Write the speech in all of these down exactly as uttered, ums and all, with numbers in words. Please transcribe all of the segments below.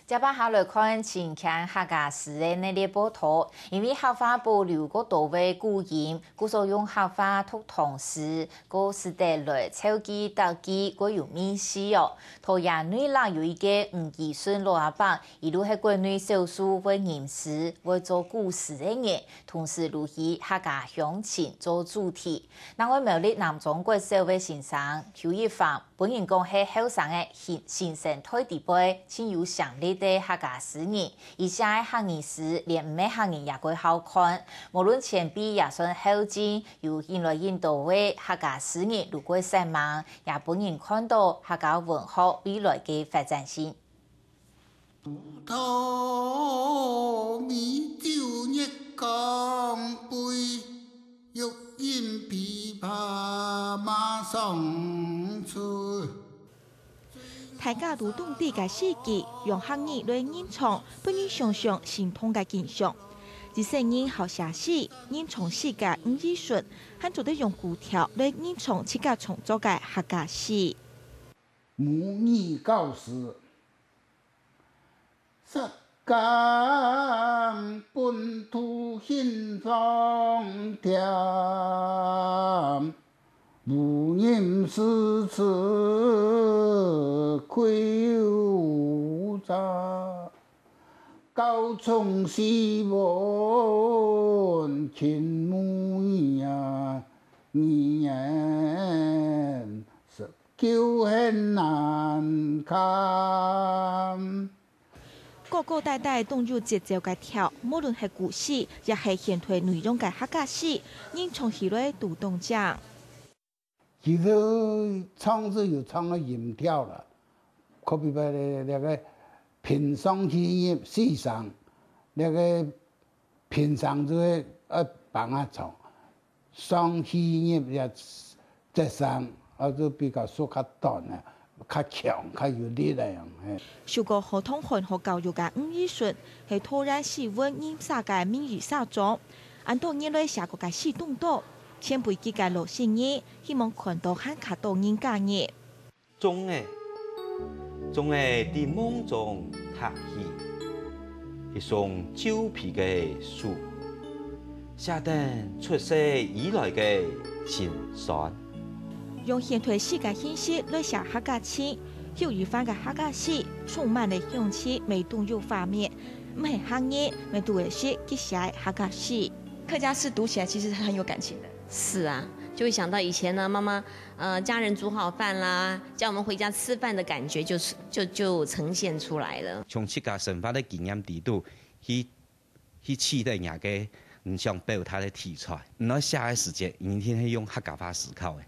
接下來看陳謙客家詩个系列報導，因為客話保留較多个古音，故所用客話讀唐詩，過使得來湊句搭句較有味緒哦。桃園內壢有一個吳宜順老阿伯，佢就係國內少數會吟詩、會做古詩个人，同時就以客家鄉情做主題。另外苗栗南庄國小个先生邱一凡， 分人講係後生个新，新生代裡背，盡有想力个客家詩人，佢寫个客語詩，連毋係客人也蓋好看。無論前輩也算後進，有引來引導个客家詩人，就蓋煞猛，也分人看到客家文學未來个發展性。 大家都懂得个四句，用客語來吟唱，分人想像心痛个景象。一世人好寫詩，吟唱詩个吳宜順，還做得用古調來吟唱自家創作个客家詩。母語教師， 殺耕本土興芳田，無人詩詞歸無者，教從詩文勤母語啊，語言 就很難堪。高高低低當有節奏个調，無論係古詩，也係現代內容个客家詩，吟唱起來都當靚。其實唱字有唱个音調啦，可比話這，這個平上去入四聲，這個平聲就會，呃，放下唱。 上去入也節省，啊，就比較縮較短啊，較強、較有力个樣，嘿。受過河東漢學教育个吳宜順，係桃園師範院个名譽社長。恁多年來寫過个詩當多，前輩級个老詩人，希望看到還較多人加入。 鐘仔，鐘仔在夢中踏起，一雙皺皮个手，寫等出世以來个辛酸。用現代詩个形式來寫客家情，邱一凡个客家詩，充滿了鄉情，乜當有畫面，毋係客人，乜都會識佢寫个客家詩。客家詩讀起來其實是很有感情的。是啊，就會想到以前呢，媽媽 呃，家人煮好飯啦，叫我們回家吃飯的感覺就是，就，就呈現出來了。從自家生活个經驗裡肚，去，去取得人家个你想表達个題材。你愛寫个時節，一定係用客家話思考个。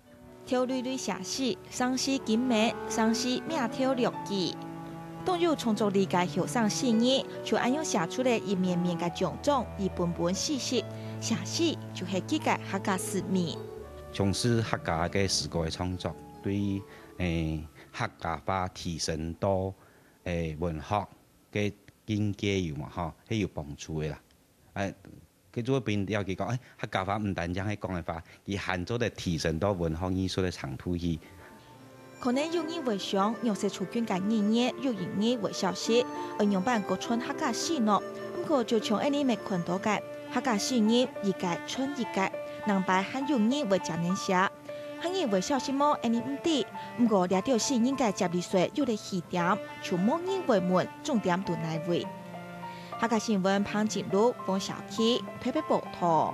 頭蕊蕊寫詩，生字緊愐，生字名頭略記。當有創作力个後生詩人，就恁樣寫出了一面面个獎狀，一本本詩集。寫詩就係佢个客家使命。 從事客家个詩歌个創作，對，誒，客家話提升到，誒，文學个境界有無，吼，係有幫助个啦。誒，佢就會分了解講，誒，客家話毋單淨係講个話，佢還做得提升到文學藝術个程度去。 可能有人會想，若係族群个語言，有人會消失，愛仰般保存客家詩呢？毋過就像𠊎俚乜看到个，客家詩人一個傳一個，另擺還有人會接等寫。客語會消失無？𠊎俚毋知。毋過這兜詩人个接力賽有了起點，就無人會問，終點在哪位。客家新聞彭景如、黃小琪特別報導。